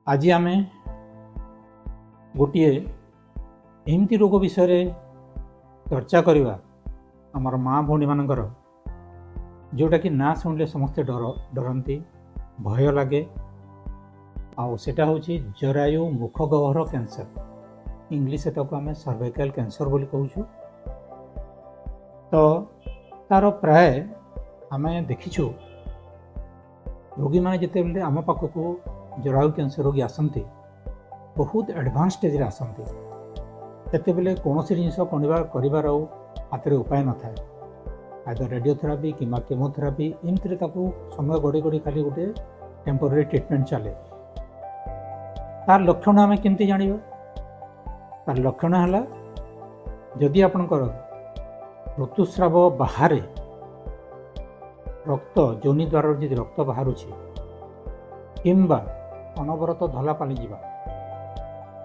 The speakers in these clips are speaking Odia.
ଆଜି ଆମେ ଗୋଟିଏ ଏମିତି ରୋଗ ବିଷୟରେ ଚର୍ଚ୍ଚା କରିବା ଆମର ମା ଭଉଣୀମାନଙ୍କର, ଯେଉଁଟାକି ନାଁ ଶୁଣିଲେ ସମସ୍ତେ ଡରନ୍ତି, ଭୟ ଲାଗେ। ଆଉ ସେଇଟା ହେଉଛି ଜରାୟୁ ମୁଖ ଗହ୍ୱର କ୍ୟାନ୍ସର। ଇଂଲିଶରେ ତାକୁ ଆମେ ସର୍ଭାଇକାଲ କ୍ୟାନ୍ସର ବୋଲି କହୁଛୁ। ତ ତା'ର ପ୍ରାୟ ଆମେ ଦେଖିଛୁ, ରୋଗୀମାନେ ଯେତେବେଳେ ଆମ ପାଖକୁ ଜରାୟୁ କ୍ୟାନ୍ସର ରୋଗୀ ଆସନ୍ତି, ବହୁତ ଆଡ଼ଭାନ୍ସ ଷ୍ଟେଜ୍ରେ ଆସନ୍ତି। ସେତେବେଳେ କୌଣସି ଜିନିଷ କରିବାର ଆଉ ହାତରେ ଉପାୟ ନଥାଏ। ଆଇଦର ରେଡ଼ିଓଥେରାପି କିମ୍ବା କେମୋଥେରାପି, ଏମିତିରେ ତାକୁ ସମୟ ଗଡ଼ି ଗଡ଼ି ଖାଲି ଗୋଟେ ଟେମ୍ପୋରାରୀ ଟ୍ରିଟମେଣ୍ଟ ଚାଲେ। ତାର ଲକ୍ଷଣ ଆମେ କେମିତି ଜାଣିବା? ତାର ଲକ୍ଷଣ ହେଲା, ଯଦି ଆପଣଙ୍କର ଋତୁସ୍ରାବ ବାହାରେ ରକ୍ତ, ଯୋନି ଦ୍ୱାରରୁ ଯଦି ରକ୍ତ ବାହାରୁଛି କିମ୍ବା ଅନବରତ ଧଲା ପାଣି ଯିବା,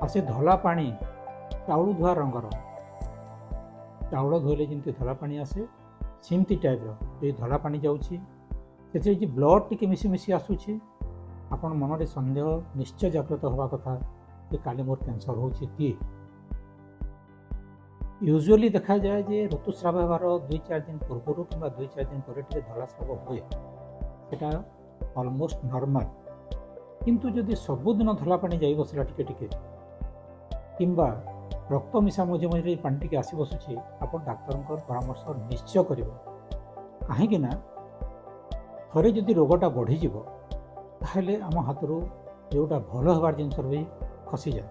ଆଉ ସେ ଧଲା ପାଣି ଚାଉଳ ଧୁଆ ରଙ୍ଗର, ଚାଉଳ ଧୋଇଲେ ଯେମିତି ଧଲା ପାଣି ଆସେ, ସେମିତି ଟାଇପ୍ର ଯଦି ଧଲା ପାଣି ଯାଉଛି, ସେଥିରେ ଯଦି ବ୍ଲଡ଼ ଟିକେ ମିଶି ମିଶି ଆସୁଛି, ଆପଣ ମନରେ ସନ୍ଦେହ ନିଶ୍ଚୟ ଜାଗ୍ରତ ହେବା କଥା ଯେ କାଲି ମୋର କ୍ୟାନ୍ସର ହେଉଛି କି। ୟୁଜୁଆଲି ଦେଖାଯାଏ ଯେ ଋତୁସ୍ରାବ ହେବାର 2-4 ଦିନ ପୂର୍ବରୁ କିମ୍ବା 2-4 ଦିନ ପରେ ଟିକେ ଧଳା ସ୍ରାବ ହୁଏ। ସେଟା ଅଲମୋଷ୍ଟ ନର୍ମାଲ। କିନ୍ତୁ ଯଦି ସବୁଦିନ ଧଳା ପାଣି ଯାଇ ବସିଲା ଟିକେ ଟିକେ କିମ୍ବା ରକ୍ତ ମିଶା ମଝି ମଝିରେ ପାଣି ଟିକେ ଆସି ବସୁଛି, ଆପଣ ଡାକ୍ତରଙ୍କର ପରାମର୍ଶ ନିଶ୍ଚୟ କରିବେ। କାହିଁକି ନା ଥରେ ଯଦି ରୋଗଟା ବଢ଼ିଯିବ, ତାହେଲେ ଆମ ହାତରୁ ଯେଉଁଟା ଭଲ ହେବାର ଜିନିଷ ବି ଖସିଯାଏ।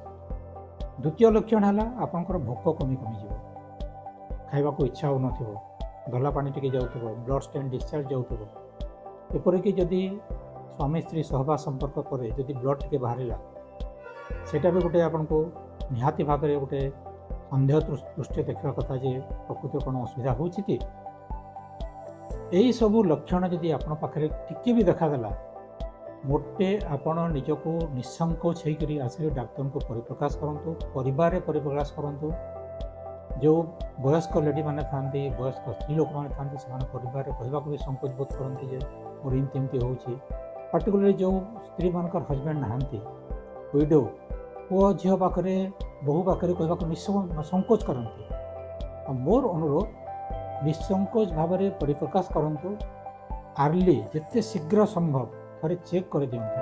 ଦ୍ୱିତୀୟ ଲକ୍ଷଣ ହେଲା, ଆପଣଙ୍କର ଭୋକ କମି କମିଯିବ, ଖାଇବାକୁ ଇଚ୍ଛା ହେଉନଥିବ, ଧଲା ପାଣି ଟିକେ ଯାଉଥିବ, ବ୍ଲଡ଼ ଷ୍ଟେନ୍ ଡିସଚାର୍ଜ ଯାଉଥିବ। ଏପରିକି ଯଦି ସ୍ୱାମୀ ସ୍ତ୍ରୀ ସହବାସ ସମ୍ପର୍କ ପରେ ଯଦି ବ୍ଲଡ଼ ଟିକେ ବାହାରିଲା, ସେଇଟା ବି ଗୋଟେ ଆପଣଙ୍କୁ ନିହାତି ଭାବରେ ଗୋଟେ ସନ୍ଦେହ ଦୃଷ୍ଟିରେ ଦେଖିବା କଥା ଯେ ପ୍ରକୃତରେ କ'ଣ ଅସୁବିଧା ହେଉଛି କି। ଏଇସବୁ ଲକ୍ଷଣ ଯଦି ଆପଣଙ୍କ ପାଖରେ ଟିକେ ବି ଦେଖାଦେଲା, ମୋଟେ ଆପଣ ନିଜକୁ ନିଃସଙ୍କୋଚ ହେଇକରି ଆସିକି ଡାକ୍ତରଙ୍କୁ ପରିପ୍ରକାଶ କରନ୍ତୁ, ପରିବାରରେ ପରିପ୍ରକାଶ କରନ୍ତୁ। ଯେଉଁ ବୟସ୍କ ଲେଡ଼ିମାନେ ଥାଆନ୍ତି, ବୟସ୍କ ସ୍ତ୍ରୀ ଲୋକମାନେ ଥାଆନ୍ତି, ସେମାନେ ପରିବାରରେ କହିବାକୁ ବି ସଙ୍କୋଚ ବୋଧ କରନ୍ତି ଯେ ମୋର ଏମିତି ଏମିତି ହେଉଛି। ପାର୍ଟିକୁଲାରଲି ଯେଉଁ ସ୍ତ୍ରୀମାନଙ୍କର ହଜବେଣ୍ଡ ନାହାନ୍ତି, ୱିଡୋ, ପୁଅ ଝିଅ ପାଖରେ, ବୋହୂ ପାଖରେ କହିବାକୁ ସଙ୍କୋଚ କରନ୍ତି। ଆଉ ମୋର ଅନୁରୋଧ, ନିଃସଙ୍କୋଚ ଭାବରେ ପରିପ୍ରକାଶ କରନ୍ତୁ। ଆର୍ଲି, ଯେତେ ଶୀଘ୍ର ସମ୍ଭବ ଥରେ ଚେକ୍ କରିଦିଅନ୍ତୁ।